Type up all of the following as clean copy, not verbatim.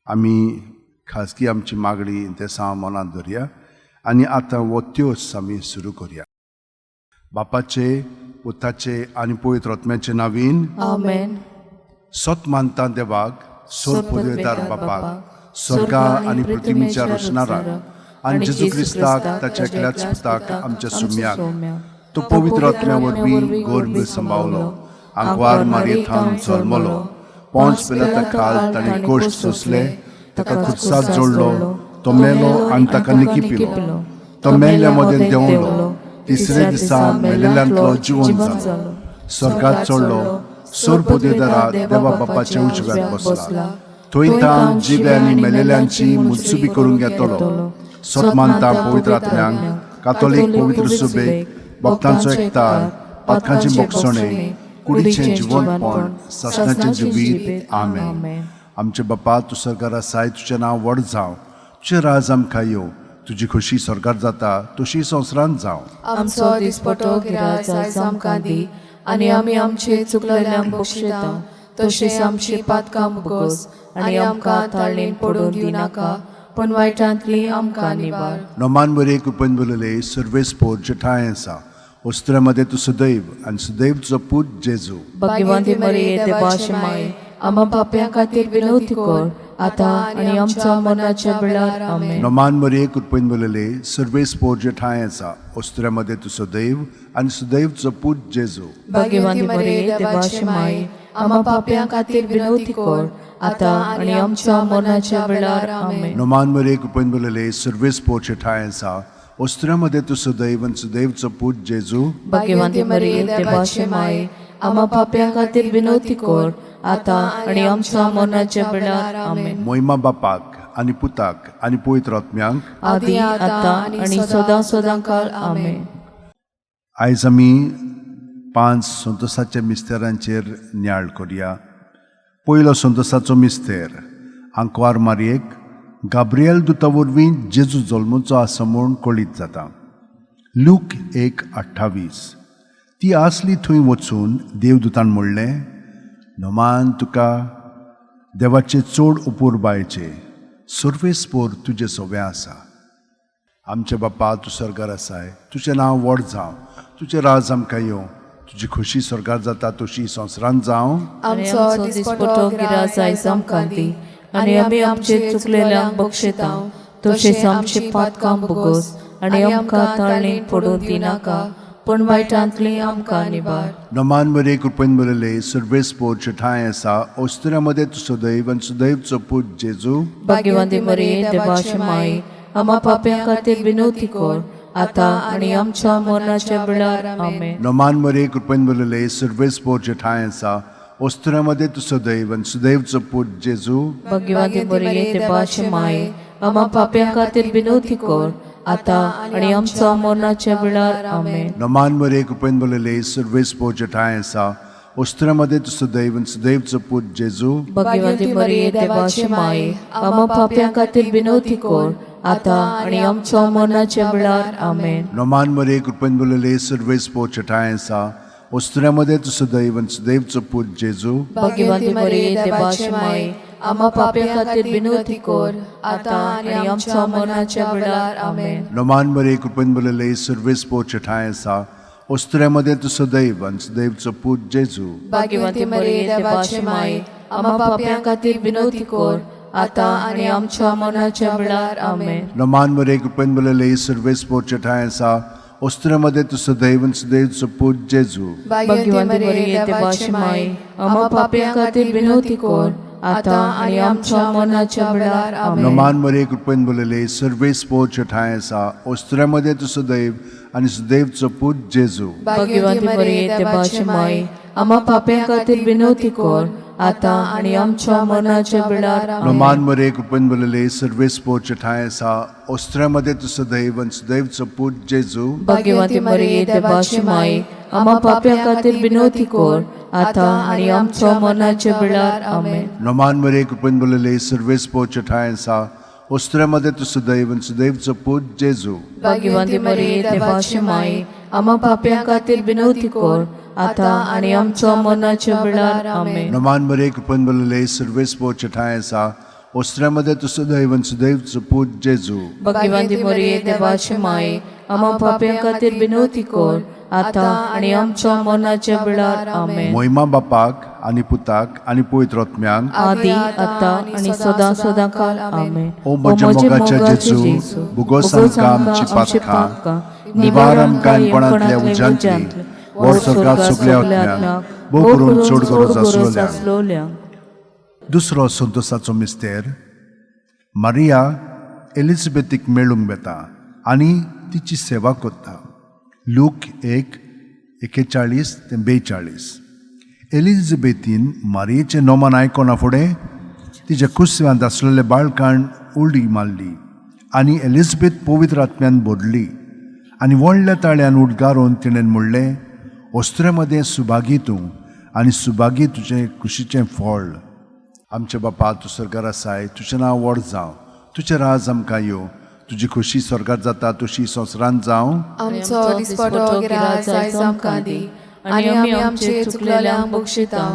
आमी खाजगी आमची मागणी इंतेसांव मनांत धरया आनी आतां हो त्योस आमी सुरू करया. बापाचे, पुताचे आनी पवित्र आत्म्याचे नावीन. आमेन. सत मानता देवाक, सोर पदवेदार बापाक, स्वर्गा आनी पृथ्वीच्या रचणाराक, आनी जेजू क्रिस्ताक, ताच्या एकल्याच पुताक, आमच्या सुम्याक, तो पवित्र आत्म्या वरवीं गर्भ सांबावलो, आंकवार मारयेथावन जल्मलो, पोंच पिलाता खाल ताणें कोश्ट सोंसले, ताका खुर्साक जोडलो, तो मेलो आनी ताका निकिपिलो, तो मेल्ल्या मदें देंवलो, तिसरे दिसा मेलेल्यांतलो जिवन जालो, स्वर्गात चडलो, सोर पदवेदारा देवा बापाच्या उजव्यात बसला, थंय तान जिवे आनी मेलेल्यांची मुत्सुबी करूंक येतलो. सत मानता पवित्र आत्म्यांक, कातोलीक पवित्र सुबेक, भक्तांचो एकतार, पातकांची मोगसणे, कुडीचें जिवनपण, सासणाचें जिवीत. आमेन. आमचे बापा, तूं सरकार आसाय, तुजें नांव व्हड जावं, तुजें राज आमकां येवं, तुजी खोशी सरकार जाता तशी संवसारांत जावं. आमचो दिसपटो गिराज आयज आमकां दी आनी आमी आमचे चुकलेल्यांक बक्षिता तशें आमची पातकां मुगोस आनी आमकां ताळणेन पडून दिवनाका, पूण वायटांतली आमकां निवार. नोमान बरे कृपेन बोलले, सर्वेस्पोर जेठाय आसा, वस्त्रामध्ये तूं सदैव आनी सदैव तुजो पूत जेजू. भाग्यवंती मरिये, देवाचे माय, आम्हा पापयां खातीर विनवती कर, आतां आनी आमच्या मरणाच्या वेळार. आमेन. नोमान मरिये कृपेन बोलले, सर्वेस्पोर जेठाय आसा, वस्त्रामध्ये तूं सदैव आनी सदैव तुजो पूत जेजू. भाग्यवंती मरिये, देवाचे माय, आम्हा पापयां खातीर विनवती कर, आतां आनी आमच्या मरणाच्या वेळार. आमेन. नोमान मरिये कृपेन बोलले, सर्वेस्पोर जेठाय आसा, वस्त्रामध्ये तूं सदैव आनी सदैव तुजो पूत जेजू. भाग्यवंती मरिये, देवाचे माय, आम्हा पापयां खातीर विनवती कर, आतां आनी आमच्या मरणाच्या वेळार. आमेन. मोहिमा बापाक आनी पुताक आनी पवित्र आत्म्यांक. आदी, आतां आनी सदां सदां काळ. आमेन. आयज आमी 5 संतोसाच्या मिस्तेरांचेर नियाळ करया. पयलो संतोसाचो मिस्तेर, आंकवार मारयेक गाब्रियल दुता वरवीं जेजू जल्मूचो आसा म्हूण कळीत जाता. लूक 1:28. ती आसली थंय वचून देवदूतान म्हणलें, नोमान तुका, देवाचे चड उपुरबायचे, सर्वेस्पोर तुजें सोवें आसा. आमचे बापा, तूं स्वर्गार आसाय, तुजें नांव व्हड जावं, तुजें राज आमकां येवं, तुजी खोशी स्वर्गार जाता तशी संवसारांत जावं. आमचो दिसपटो गिराज आयज आमकां दी आनी आमी आमचे चुकलेल्यांक बक्षिता तशेंच आमची पातकां भोगोस आनी आमकां ताळणेन पडून दिनाका, पूण वायटांतली आमकां निवार. नमान मरे कृपेन बरले, सर्वेस्पोर ठांय आसा, ओस्तुऱ्या मदें तूं सदैव आनी सदैवचो पूत जेजू. भाग्यवंती मरिये, देवाचे माई, आम्हा पाप्यां खातीर विनवती कर, आतां आनी आमच्या मरणाच्या वेळार. आमेन. नमान मरे कृपेन बरले, सर्वेस्पोर ठांय आसा, ओस्तुऱ्या मदें तूं सदैव आनी सदैवचो पूत जेजू. भाग्यवंती मरिये, देवाचे माई, आम्हा पाप्यां खातीर विनवती कर, आतां आनी आमच्या मरणाच्या वेळार. आमेन. नमान मरे कृपेन बरले, सर्वेस्पोर ठांय आसा, ओस्तुऱ्या मदें तूं सदैव आनी सदैवचो पूत जेजू. भाग्यवंती मरिये, देवाचे माई, आम्हा पाप्यां खातीर विनवती कर, आतां आनी आमच्या मरणाच्या वेळार. आमेन. नमान मरे कृपेन बरले, सर्वेस्पोर ठांय आसा, ओस्तुऱ्या मदें तूं सदैव आनी सदैवचो पूत जेजू. भाग्यवंती मरिये, देवाचे माई, आम्हा पाप्यां खातीर विनवती कर, आतां आनी आमच्या मरणाच्या वेळार. आमेन. नमान मरे कृपेन बरले, सर्वेस्पोर ठांय आसा, ओस्तुऱ्या मदें तूं सदैव आनी सदैवचो पूत जेजू. भाग्यवंती मरिये, देवाचे माई, आम्हा पाप्यां खातीर विनवती कर, आतां आनी आमच्या मरणाच्या वेळार. आमेन. नमान मरे कृपेन बरले, सर्वेस्पोर ठांय आसा, ओस्तुऱ्या मदें तूं सदैव आनी सदैवचो पूत जेजू. भाग्यवंती मरिये, देवाचे माई, आम्हा पाप्यां खातीर विनवती कर, आतां आनी आमच्या मरणाच्या वेळार. आमेन. नमान मरे कृपेन बरले, सर्वेस्पोर ठांय आसा, ओस्तुऱ्या मदें तूं सदैव आनी सदैवचो पूत जेजू. भाग्यवंती मरिये, देवाचे माई, आम्हा पाप्यां खातीर विनवती कर, आतां आनी आमच्या मरणाच्या वेळार. आमेन. नमान मरे कृपेन बरले, सर्वेस्पोर ठांय आसा, ओस्तुऱ्या मदें तूं सदैव आनी सदैवचो पूत जेजू. भाग्यवंती मरिये, देवाची माई, आम्हा पाप्यां खातीर विनवती कर, आतां आनी आमच्या मरणाच्या वेळार. आमेन. नमान मरे कृपेन बरले, सर्वेस्पोर ठांय आसा, ओस्तुऱ्या मदें तूं सदैव आनी सदैवचो पूत जेजू. भाग्यवंती मरिये, देवाची माई, आम्हा पाप्यां खातीर विनवती कर, आतां आनी आमच्या मरणाच्या वेळार. आमेन. नमान मरे कृपेन बरले, सर्वेस्पोर ठांय आसा, ओस्त्र्यामध्ये तूं सुदैव आनी सुदैवचो पूत जेजू. भाग्यवंती मरिये, देवाचे माये, आम्हा पाप्यां खातीर विनवती कर, आतां आनी आमच्या मरणाच्या वेळार. आमेन. मोहिमा बापाक आनी पुताक आनी पवित्र आत्म्यांक. आदी, आतां आनी सदां सदां काल. आमेन. ओ म्हज्या मोगाच्या जेजू, भुगोस आमकां आमची पातकां, निवार आमकां कोणांतल्या उज्यांतली, व्हर स्वर्गात सगल्या आत्म्यांक, भोव करून चड गरज आसलोल्यांक. आसलोल्यांक. दुसरो संतोसाचो मिस्तेर, मारिया एलिझाबेथीक मेळूंक वेता आनी तिची सेवा करता. लूक 1:41 ते 42. एलिझाबेथीन मारियेचें नोमान आयकना फुडें तिच्या कुसव्यांत आसलेले बाळकान उडी मारली आनी एलिझाबेथ पवित्र आत्म्यान भरली आनी व्हडल्या ताळ्यान उडगारून तिणें म्हणलें, वस्त्रे मदें सुभागी तूं आनी सुभागी तुजें कुशीचें फळ. आमच्या बापा, तूं स्वर्गार आसाय, तुजें नांव व्हड जावं, तुजें राज आमकां येवं, तुजी खोशी स्वर्गार जाता तशी संवसारांत जावं. आमचो दिसपटो गिराज आयज आमकां दी आनी आमी आमचे चुकलेल्यांक बक्षिता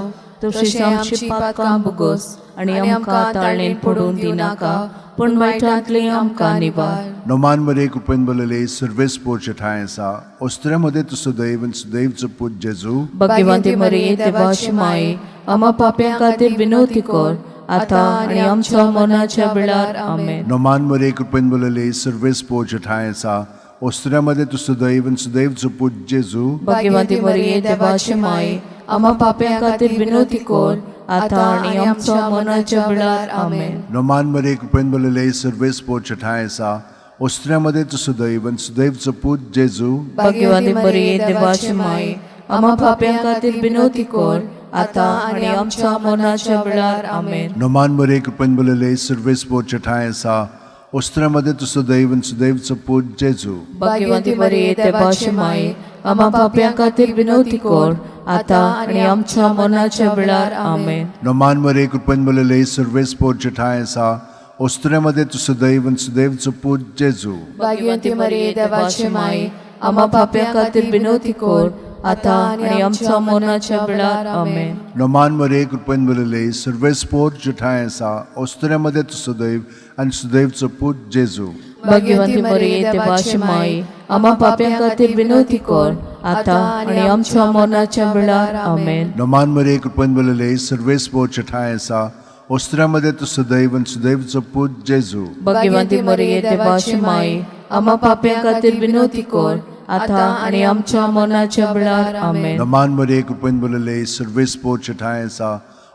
तशीच आमची पातकां भोगोस आनी आमकां ताळणेन पडून दिनाका, पूण वायटांतली आमकां निवार. नोमान मरे कृपेन बोलले, सर्वेस पोरचे ठांय आसा, ओस्त्रे मदें तूं सुदैव आनी सुदैवचो पूत जेजू. भाग्यवंती मरिये, देवाची माये, आम्हा पाप्यां खातीर विनवती कर, आतां आनी आमच्या मरणाच्या वेळार. आमेन. नोमान मरे कृपेन बोलले, सर्वेस पोरचे ठांय आसा, ओस्त्रे मदें तूं सुदैव आनी सुदैवचो पूत जेजू. भाग्यवंती मरिये, देवाची माये, आम्हा पाप्यां खातीर विनवती कर, आतां आनी आमच्या मरणाच्या वेळार. आमेन. नोमान मरे कृपेन बोलले, सर्वेस पोरचे ठांय आसा, ओस्त्रे मदें तूं सुदैव आनी सुदैवचो पूत जेजू. भाग्यवंती मरिये, देवाची माये, आम्हा पाप्यां खातीर विनवती कर, आतां आनी आमच्या मरणाच्या वेळार. आमेन. नोमान मरे कृपेन बोलले, सर्वेस पोरचे ठांय आसा, ओस्त्रे मदें तूं सुदैव आनी सुदैवचो पूत जेजू. भाग्यवंती मरिये, देवाची माये, आम्हा पाप्यां खातीर विनवती कर, आतां आनी आमच्या मरणाच्या वेळार. आमेन. नोमान मरे कृपेन बोलले, सर्वेस पोरचे ठांय आसा, ओस्त्रे मदें तूं सुदैव आनी सुदैवचो पूत जेजू. भाग्यवंती मरिये, देवाची माये, आम्हा पाप्यां खातीर विनवती कर, आतां आनी आमच्या मरणाच्या वेळार. आमेन. नोमान मरे कृपेन बोलले, सर्वेस पोरचे ठांय आसा, ओस्त्रे मदें तूं सुदैव आनी सुदैवचो पूत जेजू. भाग्यवंती मरिये, देवाची माये, आम्हा पाप्यां खातीर विनवती कर, आतां आनी आमच्या मरणाच्या वेळार. आमेन. नोमान मरे कृपेन बोलले, सर्वेस पोरचे ठांय आसा, ओस्त्रे मदें तूं सुदैव आनी सुदैवचो पूत जेजू. भाग्यवंती मरिये, देवाची माये, आम्हा पाप्यां खातीर विनवती कर, आतां आनी आमच्या मरणाच्या वेळार. आमेन. नोमान मरे कृपेन बोलले, सर्वेस पोरचे ठांय आसा,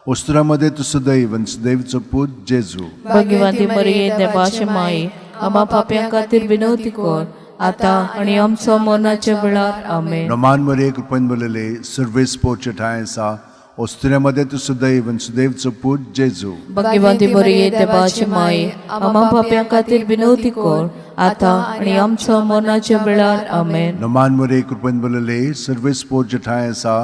ओस्त्रे मदें तूं सुदैव आनी सुदैवचो पूत जेजू. भाग्यवंती मरिये, देवाची माये, आम्हा पाप्यां खातीर विनवती कर, आतां आनी आमच्या मरणाच्या वेळार. आमेन. नोमान मरे कृपेन बोलले, सर्वेस पोरचे ठांय आसा, ओस्त्रे मदें तूं सुदैव आनी सुदैवचो पूत जेजू. भाग्यवंती मरिये, देवाची माये, आम्हा पाप्यां खातीर विनवती कर, आतां आनी आमच्या मरणाच्या वेळार. आमेन. नोमान मरे कृपेन बोलले, सर्वेस पोरचे ठांय आसा,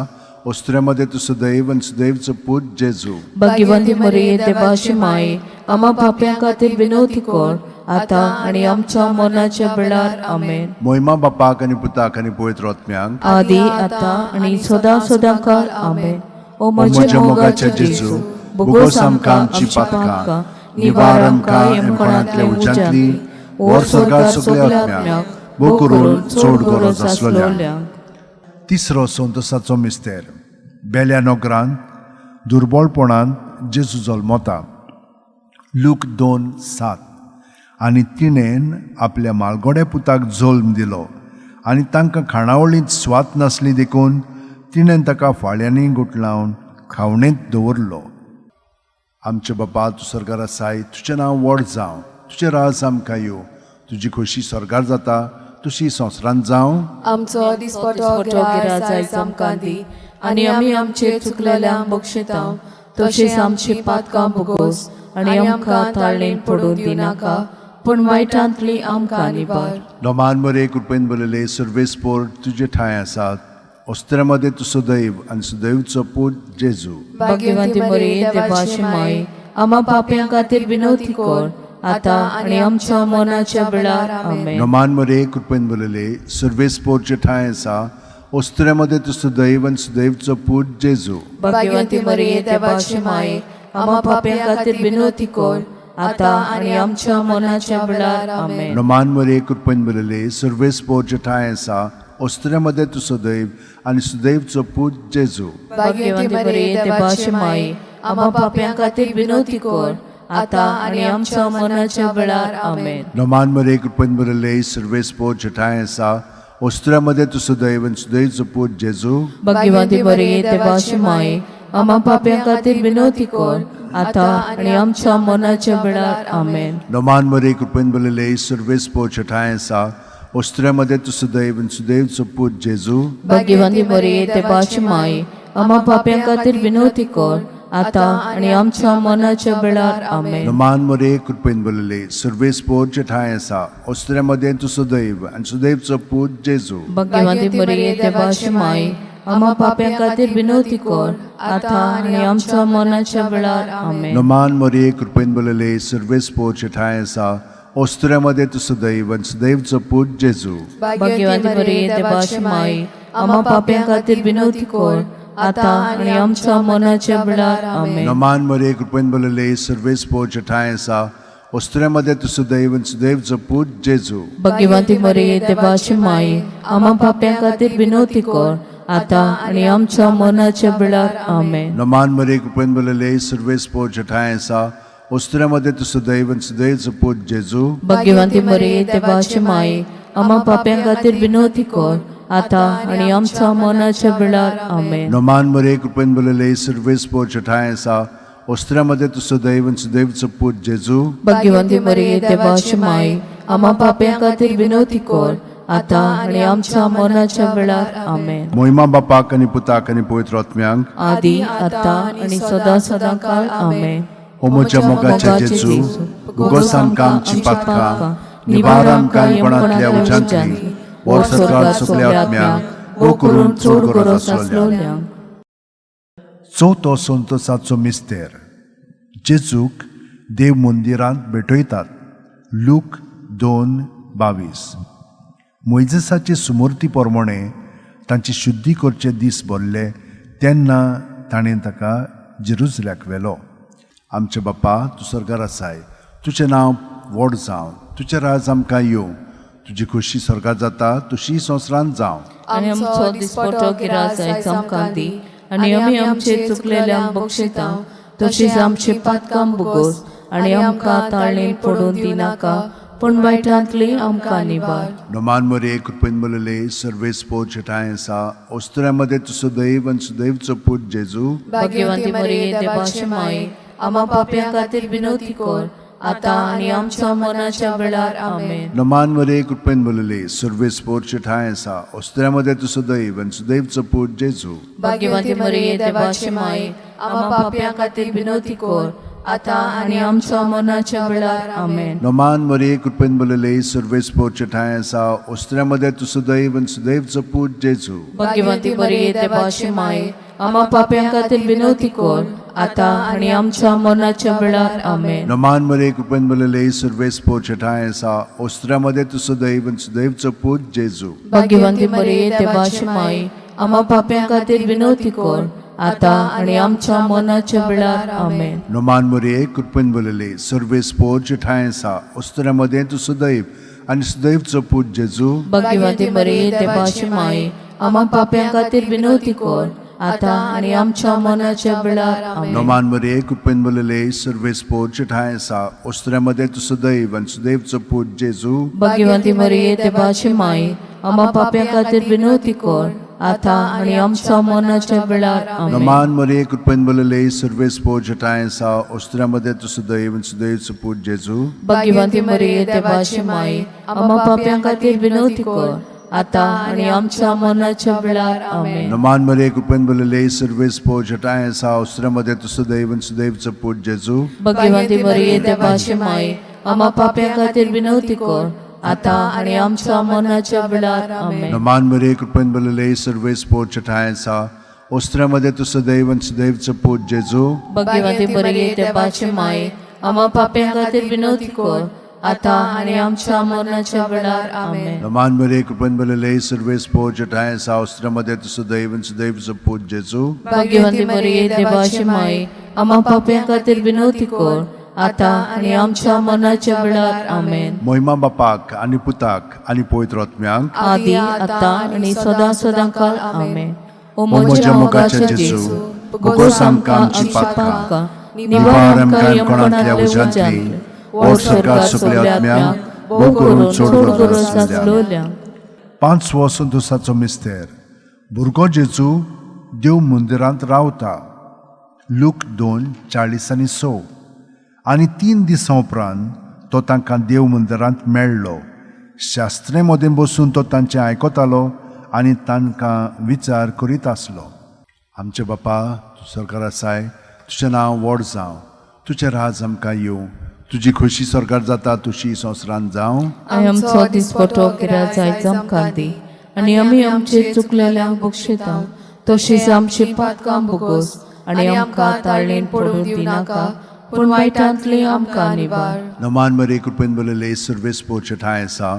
ओस्त्रे मदें तूं सुदैव आनी सुदैवचो पूत जेजू. भाग्यवंती मरिये, देवाची माये, आम्हा पाप्यां खातीर विनवती कर, आतां आनी आमच्या मरणाच्या वेळार. आमेन. मोहिमा बापाक आनी पुताक आनी पवित्र आत्म्यांक. आदी, आतां आनी सदां सदां काल. आमेन. ओ म्हज्या मोगाच्या जेजू, भोगोस आमकां आमची पातकां, निवार आमकां यमकोणांतल्या उज्यांतली, व्हर स्वर्गात सगल्या आत्म्यांक, भोव करून चड गरज आसलोल्यांक. तिसरो संतोसाचो मिस्तेर, बेल्या नगरांत दुर्बळपणांत जेजू जल्मता. लूक 2:7. आनी तिणेन आपल्या मालगोड्या पुताक जल्म दिलो आनी तांकां खाणावळींत स्वात नासली देखून तिणेन ताका फाळ्यांनी गुटलावन खावणेंत दवरलो. आमचे बापा, तूं स्वर्गार आसाय, तुजें नांव व्हड जावं, तुजें राज आमकां येवं, तुजी खोशी स्वर्गार जाता तशी संवसारांत जावं. आमचो दिसपटो गिराज आयज आमकां दी आनी आमी आमचे चुकलेल्यांक बक्षिता तशीच आमची पातकां भोगोस आनी आमकां ताळणेन पडून दिनाका, पूण वायटांतली आमकां निवार. नोमान मरे कृपेन बोलले, सर्वेस पोर तुजे ठांय आसात, ओस्त्रे मदें तूं सुदैव आनी सुदैवचो पूत जेजू. भाग्यवंती मरिये, देवाची माये, आम्हा पाप्यां खातीर विनवती कर, आतां आनी आमच्या मरणाच्या वेळार. आमेन. नोमान मरे कृपेन बोलले, सर्वेस पोरचे ठांय आसा, ओस्त्रे मदें तूं सुदैव आनी सुदैवचो पूत जेजू. भाग्यवंती मरिये, देवाची माये, आम्हा पाप्यां खातीर विनवती कर, आतां आनी आमच्या मनाच्या वेळार. आमेन. नमान मरे कृपेन बरले सर्वेस्पोर ठांय आसा, ओस्त्र्यामध्ये तूं सदैव आनी सुदैवचो पूत जेजू. भाग्यवंती मरिये, देवाची माई, आम्हा पाप्यां खातीर विनवती कर, आतां आनी आमच्या मनाच्या वेळार. आमेन. नमान मरे कृपेन बरले सर्वेस्पोर ठांय आसा, ओस्त्र्यामध्ये तूं सदैव आनी सुदैवचो पूत जेजू. भाग्यवंती मरिये, देवाची माई, आम्हा पाप्यां खातीर विनवती कर, आतां आनी आमच्या मनाच्या वेळार. आमेन. नमान मरे कृपेन बरले सर्वेस्पोर ठांय आसा, ओस्त्र्यामध्ये तूं सदैव आनी सुदैवचो पूत जेजू. भाग्यवंती मरिये, देवाची माई, आम्हा पाप्यां खातीर विनवती कर, आतां आनी आमच्या मनाच्या वेळार. आमेन. नमान मरे कृपेन बरले सर्वेस्पोर ठांय आसा, ओस्त्र्यामध्ये तूं सदैव आनी सुदैवचो पूत जेजू. भाग्यवंती मरिये, देवाची माई, आम्हा पाप्यां खातीर विनवती कर, आतां आनी आमच्या मनाच्या वेळार. आमेन. नमान मरे कृपेन बरले सर्वेस्पोर ठांय आसा, ओस्त्र्यामध्ये तूं सदैव आनी सुदैवचो पूत जेजू. भाग्यवंती मरिये, देवाची माई, आम्हा पाप्यां खातीर विनवती कर, आतां आनी आमच्या मनाच्या वेळार. आमेन. नमान मरे कृपेन बरले सर्वेस्पोर ठांय आसा, ओस्त्र्यामध्ये तूं सदैव आनी सुदैवचो पूत जेजू. भाग्यवंती मरिये, देवाची माई, आम्हा पाप्यां खातीर विनवती कर, आतां आनी आमच्या मनाच्या वेळार. आमेन. नमान मरे कृपेन बरले सर्वेस्पोर ठांय आसा, ओस्त्र्यामध्ये तूं सदैव आनी सुदैवचो पूत जेजू. भाग्यवंती मरिये, देवाची माई, आम्हा पाप्यां खातीर विनवती कर, आतां आनी आमच्या मनाच्या वेळार. आमेन. नमान मरे कृपेन बरले सर्वेस्पोर ठांय आसा, ओस्त्र्यामध्ये तूं सदैव आनी सुदैवचो पूत जेजू. भाग्यवंती मरिये, देवाची माई, आम्हा पाप्यां खातीर विनवती कर, आतां आनी आमच्या मनाच्या वेळार. आमेन. मोहिमा बापाक आनी पुताक आनी पवित्र आत्म्यांक, आदी आतां आनी सदां सदां काल. आमेन. ओ म्हज्या मोगाच्या जेजू, भुगोस आमकां आमची पातकां, निवार आमकां कोणांतल्या उज्यांतली, वर सरकार सगल्या आत्म्यांक, वो करून चड गरज आसलोल्यांक. चवथो संतोसाचो मिस्तेर, जेजूक देव मंदिरांत भेटयतात. लूक 2:22. मोयजेसाचे सुमूर्ती प्रमाणे तांची शुद्धी करचे दीस भरले तेन्ना ताणें ताका जेरुजल्याक व्हेलो. आमचे बाप्पा, तूं स्वर्गार आसाय, तुजें नांव व्हड जावं, तुजें राज आमकां येवं, तुजी खोशी स्वर्गार जाता तशी संवसारांत जावं. आनी आमचो दिसपटो गिरास आयज आमकां दी, आनी आमी आमचे चुकलेल्यांक बक्षिता तशीच आमची पातकां बुगोस, आनी आमकां ताळणेन पडून दिनाका, पूण वायटांतली आमकां निवार. नमान मरे कृपेन बरले सर्वेस्पोर ठांय आसा, ओस्त्र्यामध्ये तूं सदैव आनी सुदैवचो पूत जेजू. भाग्यवंती मरिये, देवाची माई, आम्हा पाप्यां खातीर विनवती कर, आतां आनी आमच्या मनाच्या वेळार. आमेन. नमान मरे कृपेन बरले सर्वेस्पोर ठांय आसा, ओस्त्र्यामध्ये तूं सदैव आनी सुदैवचो पूत जेजू. भाग्यवंती मरिये, देवाची माई, आम्हा पाप्यां खातीर विनवती कर, आतां आनी आमच्या मनाच्या वेळार. आमेन. नमान मरे कृपेन बरले सर्वेस्पोर ठांय आसा, ओस्त्र्यामध्ये तूं सदैव आनी सुदैवचो पूत जेजू. भाग्यवंती मरिये, देवाची माई, आम्हा पाप्यां खातीर विनवती कर, आतां आनी आमच्या मनाच्या वेळार. आमेन. नमान मरे कृपेन बरले सर्वेस्पोर ठांय आसा, ओस्त्र्यामध्ये तूं सदैव आनी सुदैवचो पूत जेजू. भाग्यवंती मरिये, देवाची माई, आम्हा पाप्यां खातीर विनवती कर, आतां आनी आमच्या मनाच्या वेळार. आमेन. नमान मरे कृपेन बरले सर्वेस्पोर ठांय आसा, ओस्त्र्यामध्ये तूं सदैव आनी सुदैवचो पूत जेजू. भाग्यवंती मरिये, देवाची माई, आम्हा पाप्यां खातीर विनवती कर, आतां आनी आमच्या मनाच्या वेळार. आमेन. नमान मरे कृपेन बरले सर्वेस्पोर ठांय आसा, ओस्त्र्यामध्ये तूं सदैव आनी सुदैवचो पूत जेजू. भाग्यवंती मरिये, देवाची माई, आम्हा पाप्यां खातीर विनवती कर, आतां आनी आमच्या मनाच्या वेळार. आमेन. नमान मरे कृपेन बरले सर्वेस्पोर ठांय आसा, ओस्त्र्यामध्ये तूं सदैव आनी सुदैवचो पूत जेजू. भाग्यवंती मरिये, देवाची माई, आम्हा पाप्यां खातीर विनवती कर, आतां आनी आमच्या मनाच्या वेळार. आमेन. नमान मरे कृपेन बरले सर्वेस्पोर ठांय आसा, ओस्त्र्यामध्ये तूं सदैव आनी सुदैवचो पूत जेजू. भाग्यवंती मरिये, देवाची माई, आम्हा पाप्यां खातीर विनवती कर, आतां आनी आमच्या मनाच्या वेळार. आमेन. नमान मरे कृपेन बरले सर्वेस्पोर ठांय आसा, ओस्त्र्यामध्ये तूं सदैव आनी सुदैवचो पूत जेजू. भाग्यवंती मरिये, देवाची माई, आम्हा पाप्यां खातीर विनवती कर, आतां आनी आमच्या मरणाच्या वेळार. आमेन. नमान मरे कृपेन बरले सर्वेस्पोर ठांय आसा, ओस्त्र्यामध्ये तूं सदैव आनी सुदैवचो पूत जेजू. भाग्यवंती मरिये, देवाची माई, आम्हा पाप्यां खातीर विनवती कर, आतां आनी आमच्या मनाच्या वेळार. आमेन. मोहिमा बापाक आनी पुताक आनी पवित्र आत्म्याक. आदी आतां आनी सदां सदां काल. आमेन. ओ ओ म्हज्या मोगाच्या जेजू, बोगोस आमकां आमची पातकां, निवार आमकां यमकोणांतल्या उज्यांतली, व्हड सरकार सगल्या आत्म्यांक, भोव करून चड गरज आसलेल्या. पांचवो संतोसाचो मिस्तेर. भुरगो जेजू देव मंदिरांत रावता. लूक 2:46. आनी 3 दिसां उपरांत तो तांकां देव मंदिरांत मेळ्ळो. शास्त्रे मदें बसून तो तांचें आयकतालो आनी तांकां विचार करीत आसलो. आमचे बापा, तूं सरकार आसाय, तुजें नांव व्हड जावं, तुजें राज आमकां येवं, तुजी खोशी सरकार जाता तुशी संवसारांत जावं. आमचो दिसपटो गिराज आयज आमकां दी आनी आमी आमचे चुकलेल्यांक बक्षिता तशीच आमची पातकां बोगोस आनी आमकां ताळणेन पडूं दिनाका, पूण वायटांतली आमकां निवार. नमान मरे, कृपेन बरयले सुर्वेस पोचे ठांय आसा.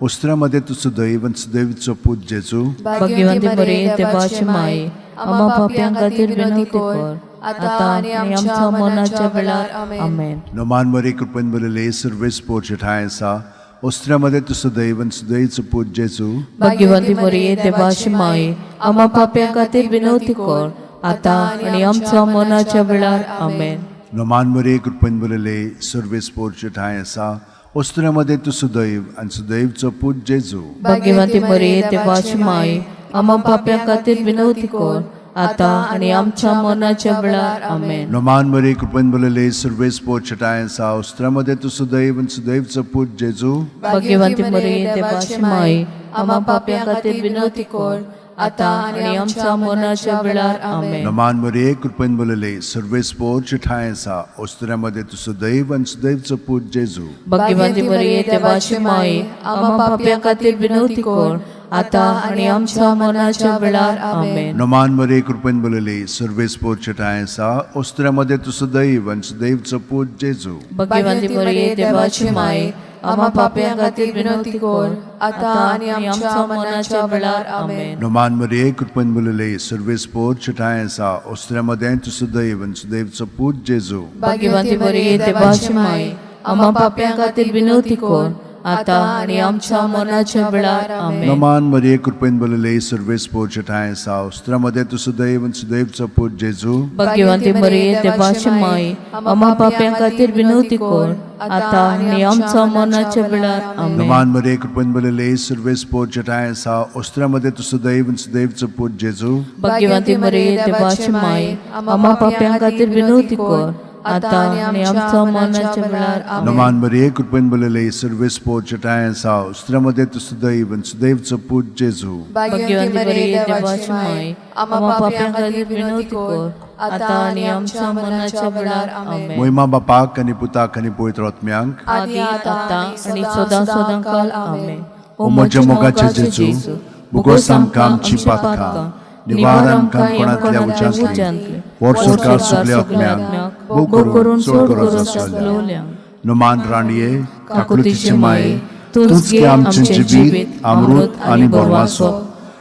उस्त्रा मदें तूं सुदैव आनी सुदैवचो पूत जेजू. भाग्यवंती बरे देवाची माये, आमा पापयां खातीर विनवती कर, आतां आनी आमच्या मनाच्या वेळार. आमेन. नमान मरे, कृपेन बरयले सुर्वेस पोचे ठांय आसा. उस्त्रा मदें तूं सुदैव आनी सुदैवचो पूत जेजू. भाग्यवंती मरिये देवाची माये, आमा पापयां खातीर विनवती कर, आतां आनी आमच्या मनाच्या वेळार. आमेन. नमान मरे, कृपेन बरयले सुर्वेस पोचे ठांय आसा. उस्त्रा मदें तूं सुदैव आनी सुदैवचो पूत जेजू. भाग्यवंती मरिये देवाची माये, आमा पापयां खातीर विनवती कर, आतां आनी आमच्या मनाच्या वेळार. आमेन. नमान मरे, कृपेन बरयले सुर्वेस पोचे ठांय आसा. उस्त्रा मदें तूं सुदैव आनी सुदैवचो पूत जेजू. भाग्यवंती मरिये देवाची माये, आमा पापयां खातीर विनवती कर, आतां आनी आमच्या मनाच्या वेळार. आमेन. नमान मरिये, कृपेन भरलेले सर्वेस्पोर ठांय आसा. ओस्तुऱ्या मदें तूं सुदैव आनी सुदैवचो पूत जेजू. भाग्यवंती मरिये देवाची माये, आमा पापयां खातीर विनवती कर, आतां आनी आमच्या मनाच्या वेळार. आमेन. नमान मरिये, कृपेन भरलेले सर्वेस्पोर ठांय आसा. ओस्तुऱ्या मदें तूं सुदैव आनी सुदैवचो पूत जेजू. भाग्यवंती मरिये देवाची माये, आमा पापयां खातीर विनवती कर, आतां आनी आमच्या मनाच्या वेळार. आमेन. नमान मरिये, कृपेन भरलेले सर्वेस्पोर ठांय आसा. ओस्तुऱ्या मदें तूं सुदैव आनी सुदैवचो पूत जेजू. भाग्यवंती मरिये देवाची माये, आमा पापयां खातीर विनवती कर, आतां आनी आमच्या मनाच्या वेळार. आमेन. नमान मरिये, कृपेन भरलेले सर्वेस्पोर ठांय आसा. ओस्तुऱ्या मदें तूं सुदैव आनी सुदैवचो पूत जेजू. भाग्यवंती मरिये देवाची माये, आमा पापयां खातीर विनवती कर, आतां आनी आमच्या मनाच्या वेळार. आमेन. नमान मरिये, कृपेन भरलेले सर्वेस्पोर ठांय आसा. ओस्तुऱ्या मदें तूं सुदैव आनी सुदैवचो पूत जेजू. भाग्यवंती मरिये देवाची माये, आमा पापयां खातीर विनवती कर, आतां आनी आमच्या मनाच्या वेळार. आमेन. नमान मरिये, कृपेन भरलेले सर्वेस्पोर ठांय आसा. ओस्तुऱ्या मदें तूं सुदैव आनी सुदैवचो पूत जेजू. भाग्यवंती मरिये देवाची माये, आमा पापयां खातीर विनवती कर, आतां आनी आमच्या मनाच्या वेळार. आमेन. मोहिमा बापाक आनी पुताक आनी पवित्र आत्म्यांक. आदी आतां आनी सदां सदां काल. आमेन. ओ म्हज्या मोगाचे जेजू, बोगोस आमकां आमची पातकां, निवार आमकां कोणांतल्या उज्यांतली, व्हड सरकार सगल्या आत्म्यांक, भोव करून चड गरज आसलेल्या. नमान राणये, काकुळतीचे माये, तूंच गे आमचें जिवीत, अमृत आनी बोरवासो.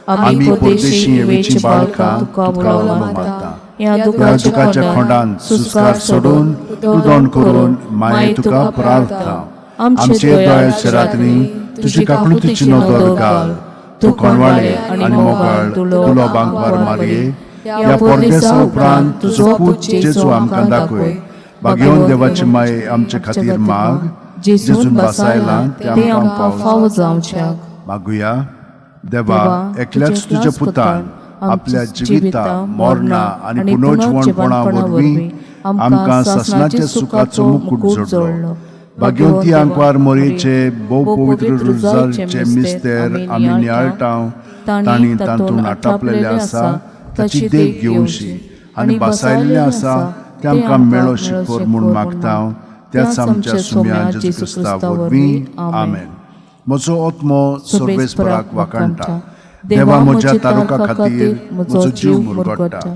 आमी परदेशी येवेची बाळकां तुका उलो मारता. ह्या दुखाच्या खोंडान सुस्कार सोडून रुदोन करून माये तुका प्रार्थना. आमचे दयाच्या रात्री तुजी काकुळतीची नदर घाल. तूं कोणवाळे आनी मोगाळ तुलो बांकवार मारये, ह्या परदेसा उपरांत तुजो पूत जेजू आमकां दाखय. भाग्यवंत देवाची माये आमचे खातीर माग, जेजून बसायला ते आमकां फावो जावच्याक. मागुया. देवा, एकल्याच तुज्या पुतान आपल्या जिविता, मरणा आनी पुनर्जिवणपणा वरवीं आमकां सासणाच्या सुखाचो मुकूट जोडलो. भाग्यवंती आंकवार मोरयेचे भोव पवित्र रुजारचे मिस्तेर आमी नियाळटा, तांणी तातूंत आटापलेलें आसा ताची देख घेवची आनी बसायल्लें आसा तें आमकां मेळो शिकोर म्हूण मागता, त्याच आमच्या सुम्या जेजू क्रिस्ता वरवीं. आमेन. म्हजो आत्मो सर्वेस्पराक वाखाणटा. देवा म्हज्या तारुका खातीर म्हजो जीव मुरगट्टा.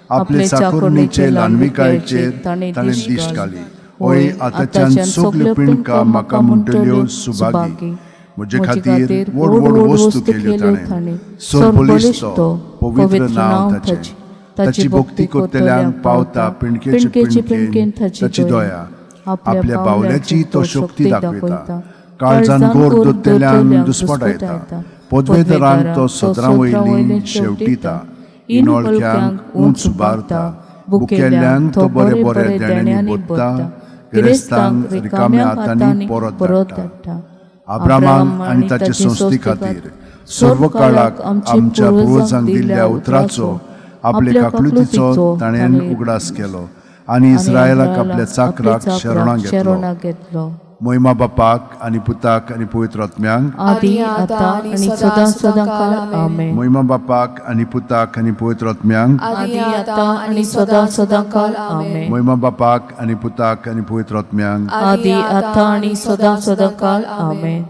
आपले चाकोरणीचे ल्हानविकायेचेर ताणें दिश्ट घाली. ओय, आतांच्यान सगल्यो पिंडका म्हाका म्हणटल्यो सुभागी. म्हजे खातीर व्हड व्हड वस्तू केल्यो ताणें. सरबळिश्ट तो, पवित्र नांव ताचें. ताची भक्ती करतल्यांक पावता पिंडकेचे पिंडकेन ताची दया. आपल्या बावल्याची तो शक्ती दाखयता. काळजान गोर दोत्तेल्यांक दुस्पटायता. पदवेदारांक तो सदरां वयली शेवटिता. इनोळख्यांक उंच उबारता. बुकेल्ल्यांक तो बरे बरे देण्यांनी बोत्ता. गिरेस्तांक रिकाम्या हातांनी परत धाडटा. अब्रामाक आनी ताचे संस्थे खातीर सर्व काळाक आमच्या पुर्वजांक दिल्ल्या उतराचो, आपले काकलुतीचो ताणें उगडास केलो आनी इस्रायलाक आपल्या चाकराक शरणां घेतलो. मोहिमा बापाक आनी पुताक आनी पवित्र आत्म्यांक, आदी आता आनी सदां सदां काल. आमेन. मोहिमा बापाक आनी पुताक आनी पवित्र आत्म्यांक, आदी आता आनी सदां सदां काल. आमेन. मोहिमा बापाक आनी पुताक आनी पवित्र आत्म्यांक, आदी आता आनी सदां सदां काल. आमेन.